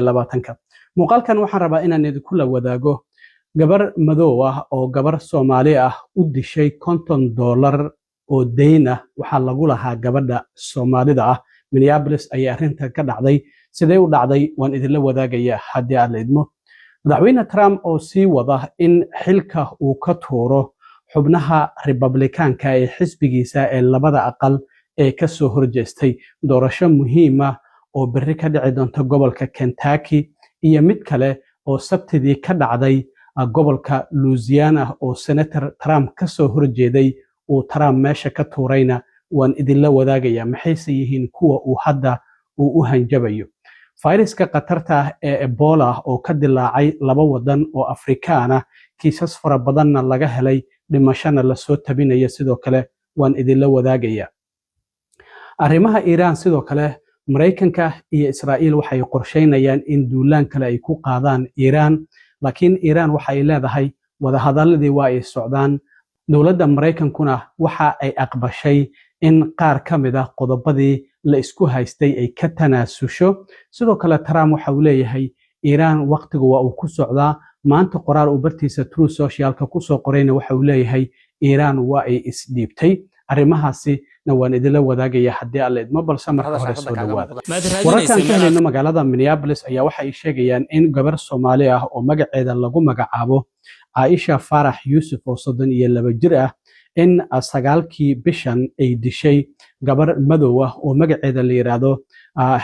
Labaatanka muuqaalkan waxaan rabaa inaan idinkula wadaago gabar madow ah oo gabar Soomaali ah u dishay $50 oo deyn ah. Waxaa lagu lahaa gabadha Soomaalida ah. Minneapolis ayay arrintan ka dhacday. Sidee u dhacday waan idinla wadaagaya haddii aad la idmo. Madaxweyne Trump oo sii wada in xilka uu ka tuuro xubnaha Republikaanka ee xisbigiisa ee labada aqal ee ka soo horjeestay doorasho muhiima oo berri ka dhici doonta gobolka Kentucky, iyo mid kale oo Sabtidii ka dhacday gobolka Louisiana oo Senator Trump ka soo horjeeday uu Trump meesha ka tuurayna, waan idinla wadaagaya. Maxayse yihiin kuwa uu hadda uu u hanjabayo? Fayraska khatarta ah ee Ebola oo ka dilaacay laba wadan oo Afrikaan ah, kiisas fara badanna laga helay, dhimashana lasoo tabinaya, sidoo kale waan idinla wadaagaya. Arrimaha Iiraan, sidoo kale Maraykanka iyo Israa'iil waxay qorsheynayaan in duulaan kale ay ku qaadaan Iiraan, laakiin Iiraan waxa ay leedahay wadahadaladii waa ay socdaan. Dowladda Maraykankuna waxa ay aqbashay in qaar ka mid ah qodobadii la isku haystay ay ka tanaasusho. Sidoo kale Trump waxa uu leeyahay Iiraan waqtigu waa uu ku socdaa. Maanta qoraal uu bartiisa Truth Socialka kusoo qorayna waxa uu leeyahay Iiraan waa ay isdhiibtay. Arrimahaasina waan idinla wadaagaya haddii Alla idmo, balse marka hore soo dhawaada. Wararkaan ka helayno magaalada Minneapolis ayaa waxa ay sheegayaan in gabar Soomaali ah oo magaceeda lagu magacaabo Caaisha Faarax Yuusuf oo 32 jir ah in 9-kii bishan ay dishay gabar madow ah oo magaceeda la yidhaahdo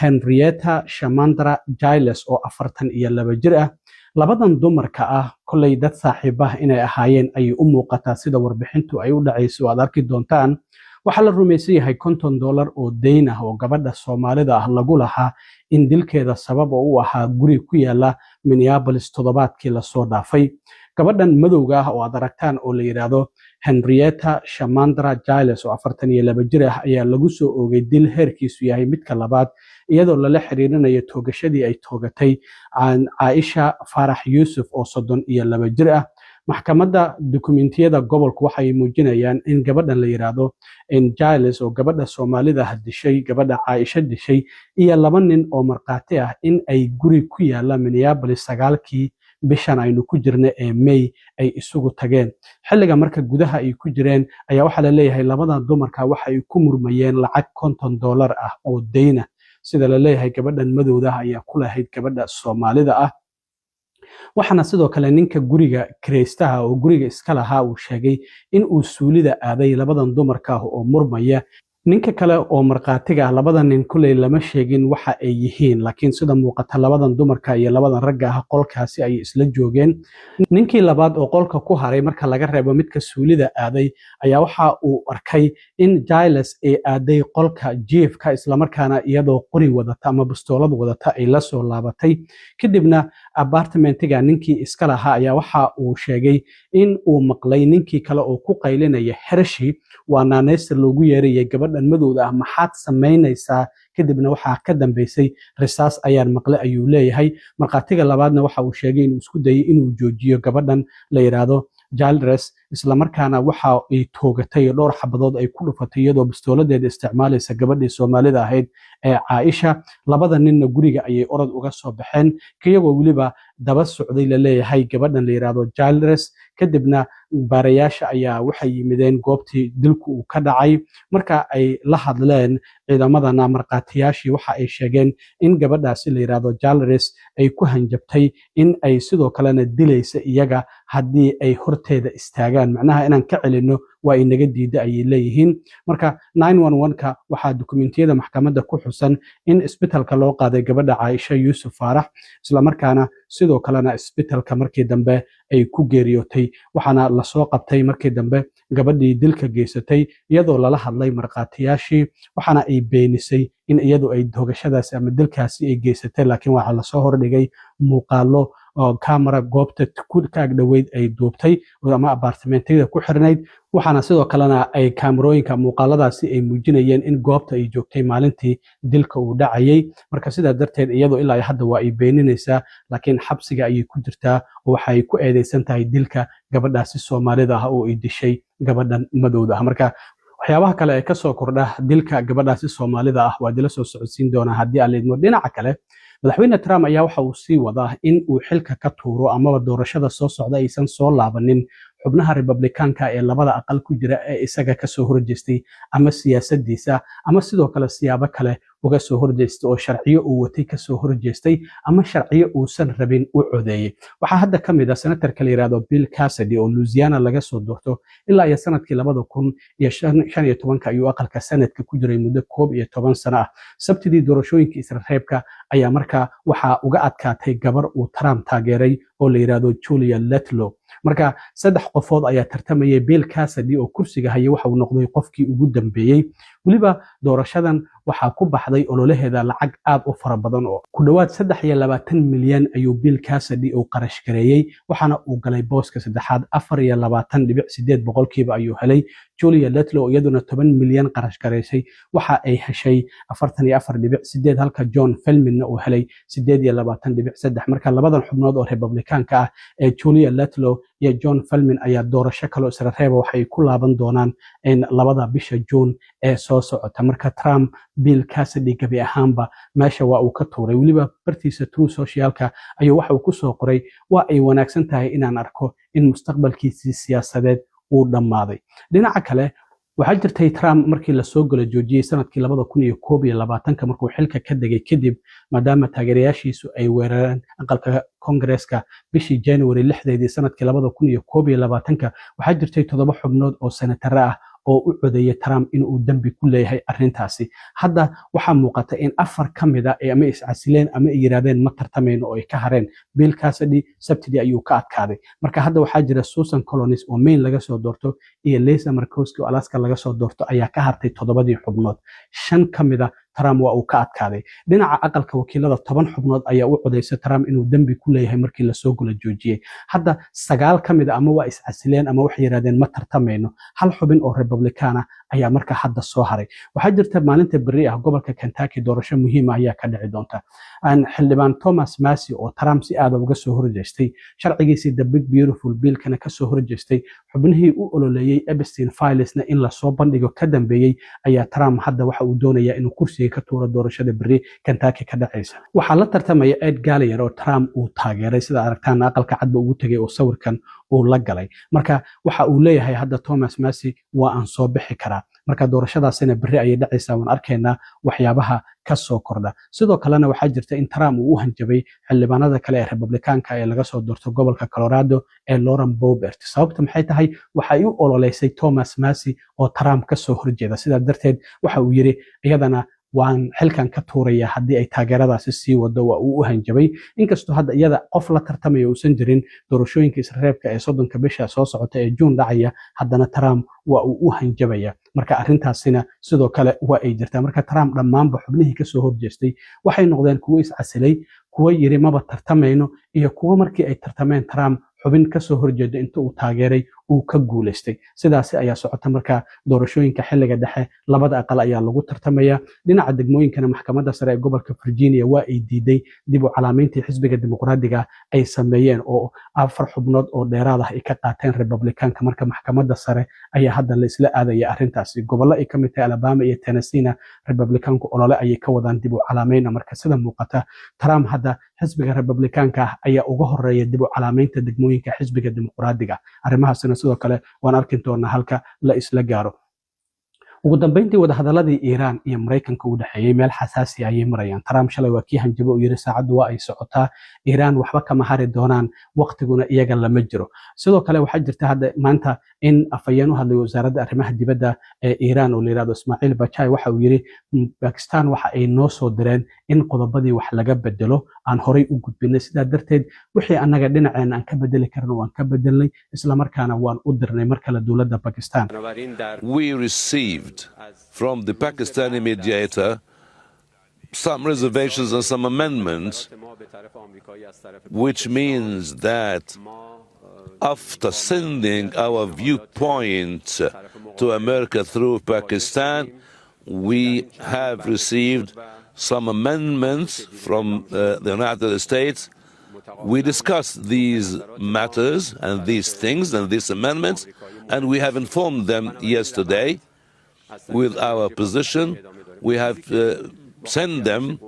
Henrietta Shamandra Giles oo 42 jir ah. Labadan dumarka ah kolley dad saaxiib ah inay ahaayeen ayay u muuqataa sida warbixintu ay u dhacayso, aad arki doontaan. Waxaa la rumaysan yahay $50 oo deyn ah oo gabadha Soomaalida ah lagu lahaa in dilkeeda sabab oo u ahaa guri ku yaala Minneapolis toddobaadkii lasoo dhaafay. Gabadhan madowga ah oo aad aragtaan oo la yidhaahdo Henrietta Shamandra Giles oo 42 jir ah ayaa lagu soo oogay dil heerkiisu yahay midka labaad, iyadoo lala xiriirinayo toogashadii ay toogatay Caaisha Faarax Yuusuf oo 32 jir ah. Maxkamadda dukumentiyada gobolku waxay muujinayaan in gabadhan la yidhaahdo Giles oo gabadha Soomaalida ah dishay, gabadha Caaisha dishay, iyo laba nin oo markhaati ah in ay guri ku yaala Minneapolis 9-kii bishan aynu ku jirna ee May ay isugu tageen. Xilliga marka gudaha ay ku jireen ayaa waxaa la leeyahay labadan dumarka waxa ay ku murmayeen lacag $50 ah oo deyna, sida la leeyahay gabadhan madowda ah ayaa ku lahayd gabadha Soomaalida ah. Waxaana sidoo kale ninka guriga kiraystaha oo guriga iska lahaa uu sheegay in uu suulida aaday labadan dumarka ah oo murmaya. Ninka kale oo markhaatiga ah, labada nin kuley lama sheegin waxa ay yihiin, laakiin sida muuqata labadan dumarka iyo labadan ragga ah qolkaasi ayay isla joogeen. Ninkii labaad oo qolka ku haray marka laga reebo midka suulida aaday ayaa waxa uu arkay in Giles ay aaday qolka jiifka, islamarkaana iyadoo qori wadata ama bastoolad wadata ay la soo laabatay. Kadibna apartmentiga ninkii iska lahaa ayaa waxa uu sheegay in uu maqlay ninkii kale oo ku qaylinaya "Hershi", waa naaneysta loogu yeerayay gabadhan madowda ah, "maxaad samaynaysaa?" Kadibna waxaa ka dambeysay risaas ayaan maqlay, ayuu leeyahay. Markhaatiga labaadna waxa uu sheegay inuu isku dayay inuu joojiyo gabadhan la yidhaahdo Childress, islamarkaana waxa ay toogatay dhowr xabadood ay ku dhufatay iyadoo bistooladeeda isticmaalaysa gabadhii Soomaalida ahayd ee Caaisha. Labada ninna guriga ayay orod uga soo baxeen, iyagoo weliba daba socday, la leeyahay, gabadhan la yidhaahdo Childress. Kadibna baarayaasha ayaa waxay yimideen goobtii dilku uu ka dhacay. Marka ay la hadleen ciidamadana, markhaatiyaashii waxa ay sheegeen in gabadhaasi la yidhaahdo Childress ay ku hanjabtay in ay sidoo kalena dilaysa iyaga haddii ay horteeda istaagaan. Macnaha inaan ka celinno waa inaga diida, ayay leeyihiin. Marka ka waxaa dukumentiyada maxkamadda ku xusan in isbitalka loo qaaday gabadha Caaisha Yuusuf Faarax, islamarkaana sidoo kalena isbitalka markii dambe ay ku geeriyootay. Waxaana lasoo qabtay markii dambe gabadhii dilka geysatay, iyadoo lala hadlay markhaatiyaashii, waxaana ay beenisay in iyadu ay toogashadaasi ama dilkaasi ay geysatay, laakiin waxaa lasoo hordhigay muuqaalo oo camera goobta ka agdhoweyd ay duubtay ama apartmentiyada ku xirnayd. Waxaana sidoo kalena ay kaamarooyinka muuqaaladaasi ay muujinayeen in goobta ay joogtay maalintii dilka uu dhacayay. Marka sidaa darteed iyadu ilaa hadda waa ay beeninaysaa, laakiin xabsiga ayay ku jirtaa oo waxay ku eedeysan tahay dilka gabadhaasi Soomaalida ah oo ay dishay gabadhan madowda ah. Marka waxyaabaha kale ee kasoo kordha dilka gabadhaasi Soomaalida ah waa dila soo socodsiin doonaa haddii aan la idmo. Dhinaca kale, Madaxweyne Trump ayaa waxa uu sii wadaa in uu xilka ka tuuro amaba doorashada soo socda aysan soo laabanin xubnaha Republikaanka ee labada aqal ku jira ee isaga kasoo horjeestay ama siyaasadiisa ama sidoo kale siyaabo kale uga soo horjeestay oo sharciyo uu watay kasoo horjeestay ama sharciyo uusan rabin u codeeyey. Waxaa hadda ka mid ah senatarka la yidhahdo Bill Cassidy oo Louisiana laga soo doorto. Ilaa iyo sanadkii 2015-ka ayuu aqalka Senate-ka ku jiray, muddo 11 sano ah. Sabtidii doorashooyinka israreebka ayaa markaa waxaa uga adkaatay gabar uu Trump taageeray oo la yidhahdo Julia Letlow. Marka saddex qofood ayaa tartamayay. Bill Cassidy oo kursiga hayay waxa uu noqday qofkii ugu dambeeyey. Weliba doorashadan waxaa ku baxday ololaheeda lacag aad u fara badan oo ku dhowaad 23 milyan ayuu Bill Cassidy uu qarash gareeyey, waxaana uu galay booska saddexaad. 24.8% ayuu helay. Julia Letlow, iyaduna 10 milyan qarash gareysay, waxa ay heshay 44.8, halka John Felminna uu helay 28.3. Marka labadan xubnood oo Republikaanka ah ee Julia Letlow iyo John Felmin ayaa doorasho kaloo israreeba waxay ku laaban doonaan 2-da bisha Juun ee soo socota. Marka Trump Bill Cassidy gebi ahaanba meesha waa uu ka tuuray. Weliba bartiisa Truth Socialka ayuu waxa uu ku soo qoray: "Waa ay wanaagsan tahay inaan arko in mustaqbalkiisii siyaasadeed uu dhammaaday." Dhinaca kale, waxaa jirtay Trump markii lasoo gala joojiyey sanadkii 2021-ka, markuu xilka ka degay kadib, maadaama taageerayaashiisu ay weerareen aqalka Kongareeska bishii January 6-deedii sanadkii 2021-ka, waxaa jirtay toddoba xubnood oo senatare ah oo u codeeyay Trump inuu dembi ku leeyahay arrintaasi. Hadda waxaa muuqata in afar ka mid a ama iscasileen ama ay yidhahdeen ma tartamayno oo ay ka hareen. Bill Cassidy Sabtidii ayuu ka adkaaday. Marka hadda waxaa jira Susan Collins oo Maine laga soo doorto iyo Lisa Murkowski oo Alaska laga soo doorto ayaa ka hartay toddobadii xubnood. Shan ka mid a Trump waa uu ka adkaaday. Dhinaca aqalka wakiilada, 10 xubnood ayaa u codeysa Trump inuu dembi ku leeyahay markii lasoo gula joojiyey. Hadda sagaal ka mid a ama waa iscasileen ama waxay yidhahdeen ma tartamayno. Hal xubin oo Republican ah ayaa marka hadda soo haray. Waxaa jirta maalinta berri ah gobolka Kentucky doorasho muhiima ayaa ka dhici doonta. Xildhibaan Thomas Massie oo Trump si aada uga soo horjeestay, sharcigiisii The Big Beautiful Billkana kasoo horjeestay, xubnihii u ololeeyey Epstein filesna in lasoo bandhigo ka dambeeyey, ayaa Trump hadda waxa uu doonayaa inuu kursiga ka tuuro doorashada berri Kentucky ka dhacaysa. Waxaa la tartamaya Ed Gallagher oo Trump uu taageeray, sida aragtaan aqalka Cadba ugu tegay oo sawirkan uu la galay. Marka waxa uu leeyahay hadda Thomas Massie waa aan soo bixi karaa. Marka doorashadaasina berri ayay dhacaysaa, waan arkaynaa waxyaabaha ka soo kordha. Sidoo kalena waxaa jirta in Trump uu u hanjabay xildhibaanada kale ee Republikaanka ee laga soo doorto gobolka Colorado ee Lauren Boebert. Sababta maxay tahay? Waxay u ololeysay Thomas Massie oo Trump ka soo horjeeda. Sidaa darteed waxa uu yiri iyadana waan xilkan ka tuuraya haddii ay taageeradaasi sii wado. Waa uu u hanjabay, inkastoo hadda iyada qof la tartamaya uusan jirin doorashooyinka isreebka ee 30-ka bisha soo socota ee Juun dhacaya, haddana Trump waa uu u hanjabaya. Marka arrintaasina sidoo kale waa ay jirtaa. Marka Trump dhammaanba xubnihii kasoo horjeestay waxay noqdeen kuwo iscasilay, kuwo yiri maba tartamayno, iyo kuwo markii ay tartameen Trump xubin kasoo horjeeda inta uu taageeray uu ka guuleystay. Sidaasi ayaa socota. Marka doorashooyinka xilliga dhexe labada aqal ayaa lagu tartamaya. Dhinaca degmooyinkana, maxkamadda sare ee gobolka Virginia waa ay diiday dib u calaameyntii xisbiga Dimuqraadiga ay sameeyeen oo afar xubnood oo dheeraad ah ay ka qaateen Republikaanka. Marka maxkamadda sare ayaa hadda la isla aadaya arrintaasi. Gobollo ay ka mid tahay Alabama iyo Tennesseena Republikaanku olole ayay ka wadaan dib u calaameynna. Marka sida muuqata, Trump hadda xisbiga Republikaanka ah ayaa uga horeeya dib u calaameynta degmooyinka xisbiga Dimuqraadiga. Arrimahaasina sidoo kale waan arki doonaa halka la isla gaaro. Ugu dambeyntii, wadahadaladii Iiraan iyo Maraykanka u dhexeeyey meel xasaasi ayay marayaan. Trump shalay waa kii hanjabo uu yiri saacaddu waa ay socotaa, Iiraan waxba kama hari doonaan, waqtiguna iyaga lama jiro. Sidoo kale waxaa jirta hadda maanta in afhayeen u hadlay wasaaradda arrimaha dibadda ee Iiraan oo la yirahdo Ismaaciil Bajai waxa uu yiri Bakistan waxa ay noo soo direen in qodobadii wax laga bedelo aan horay u gudbinay. Sidaa darteed wixii annaga dhinaceena aan ka bedeli karno waan ka bedelnay, islamarkaana waan u dirnay mar kale dowladda Bakistan. We received from the Pakistani mediator some reservations and some amendments, which means that after sending our viewpoint to America through Pakistan, we have received some amendments from the United States. We discussed these matters and these things and these amendments, and we have informed them yesterday with our position. We have sent them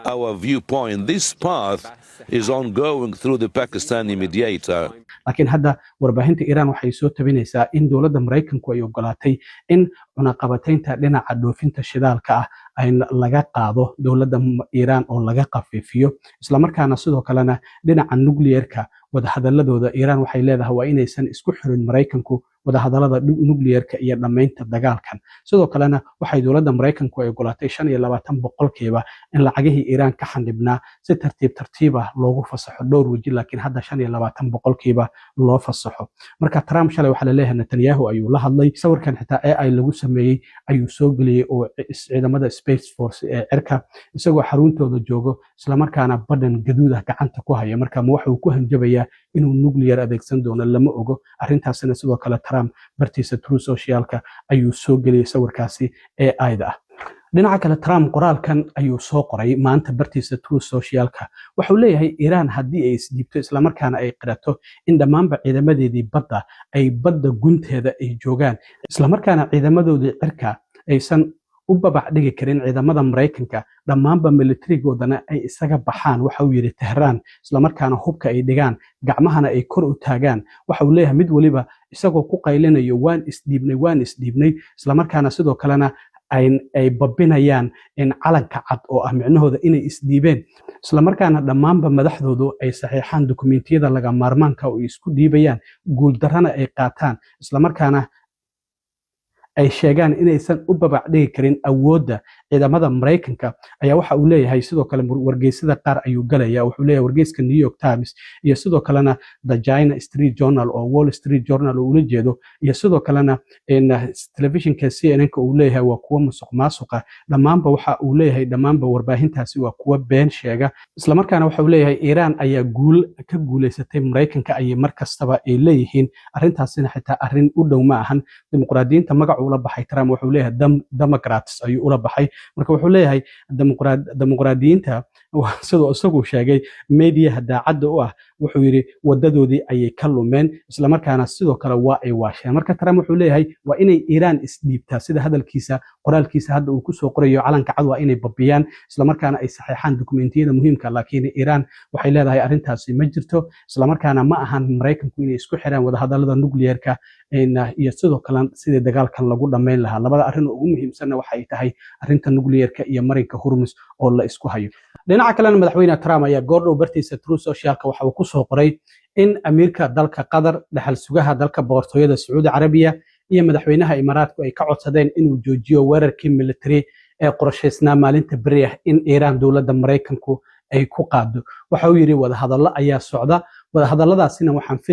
our viewpoint. This path is ongoing through the Pakistani mediator. Laakiin hadda warbaahinta Iiraan waxay soo tabinaysaa in dowladda Maraykanku ay ogolaatay in cunaqabataynta dhinaca dhoofinta shidaalka ah ay laga qaado dowladda Iiraan oo laga khafiifiyo, islamarkaana sidoo kalena dhinaca nuclearka wadahadaladooda Iiraan waxay leedahay waa inaysan isku xirin Maraykanku wadahadalada nuclearka iyo dhammaynta dagaalkan. Sidoo kalena waxay dowladda Maraykanku ay ogolaatay 25% in lacagihii Iiraan ka xanibnaa si tartiib tartiib ah loogu fasaxo dhowr weji, laakiin hadda 25% loo fasaxo. Marka Trump shalay waxaa laleeyahay Netanyahu ayuu la hadlay. Sawirkan xitaa AI lagu sameeyey ayuu soo geliyey oo ciidamada Space Force ee cirka isagoo xaruntooda joogo, islamarkaana badhan gaduud ah gacanta ku haya. Marka ma waxa uu ku hanjabayaa inuu nuclear adeegsan doono? Lama ogo arrintaasina. Sidoo kale Trump bartiisa Truth Socialka ayuu soo geliyey sawirkaasi AI-da ah. Dhinaca kale, Trump qoraalkan ayuu soo qoray maanta bartiisa Truth Socialka. Waxau leeyahay Iiraan haddii ay isdhiibto, islamarkaana ay qirato in dhammaanba ciidamadeedii badda ay badda gunteeda ay joogaan, islamarkaana ciidamadoodii cirka aysan u babac dhigi karin ciidamada Maraykanka, dhammaanba militarigoodana ay isaga baxaan, waxa uu yidhi, Tehraan, islamarkaana hubka ay dhigaan, gacmahana ay kor u taagaan, waxa uu leeyahay, mid weliba isagoo ku qaylinayo "Waan isdhiibnay, waan isdhiibnay," islamarkaana sidoo kalena ay babinayaan in calanka cad oo ah micnahooda inay isdhiibeen, islamarkaana dhammaanba madaxdoodu ay saxiixaan dukumentiyada laga maarmaanka oo ay isku dhiibayaan, guuldarrana ay qaataan, islamarkaana ay sheegaan inaysan u babac dhigi karin awoodda ciidamada Maraykanka, ayaa waxa uu leeyahay sidoo kale wargeysyada qaar ayuu galaya. Wuxuu leeyahay wargeyska New York Times iyo sidoo kalena the China Street Journal oo Wall Street Journal uu ula jeedo, iyo sidoo kalena telefishinka CNN-ka uu leeyahay waa kuwo musuq maasuqa. Dhammaanba waxa uu leeyahay dhammaanba warbaahintaasi waa kuwo been sheega. Islamarkaana waxa uu leeyahay Iiraan ayaa guul ka guuleysatay Maraykanka ayay mar kastaba ay leeyihiin. Arrintaasina xitaa arrin u dhow ma ahan. Dimuqraadiyiinta magacu ula baxay Trump, wuxuu leeyahay Democrats ayuu ula baxay. Marka wuxuu leeyahay dimuqraadiyiinta, siduu isagu sheegay, mediaha daacadda u ah, wuxuu yidhi wadadoodii ayay ka lumeen, islamarkaana sidoo kale waa ay waasheen. Marka Trump wuxuu leeyahay waa inay Iiraan isdhiibtaa, sida hadalkiisa qoraalkiisa hadda uu kusoo qorayo. Calanka cad waa inay babiyaan, islamarkaana ay saxeexaan dukumentiyada muhiimka. Laakiin Iiraan waxay leedahay arrintaasi ma jirto, islamarkaana ma ahan Maraykanku inay isku xiraan wadahadalada nuclearka iyo sidoo kale sidii dagaalkan lagu dhammayn lahaa. Labada arrin oo ugu muhiimsanna waxay tahay arrinta nuclearka iyo marinka Hormus oo la isku hayo. Dhinaca kalena, madaxweyne Trump ayaa goordhow bartiisa Truth Socialka waxa uu ku soo qoray in amiirka dalka Qatar, dhaxal sugaha dalka Boqortooyada Sacuudi Carabiya, iyo madaxweynaha Imaaraadku ay ka codsadeen inuu joojiyo weerarkii military ee qorshaysnaa maalinta beri ah in Iiraan dowladda Maraykanku ay ku qaado. Waxa uu yidhi wadahadallo ayaa socda, wadahadalladaasina waxaan filaya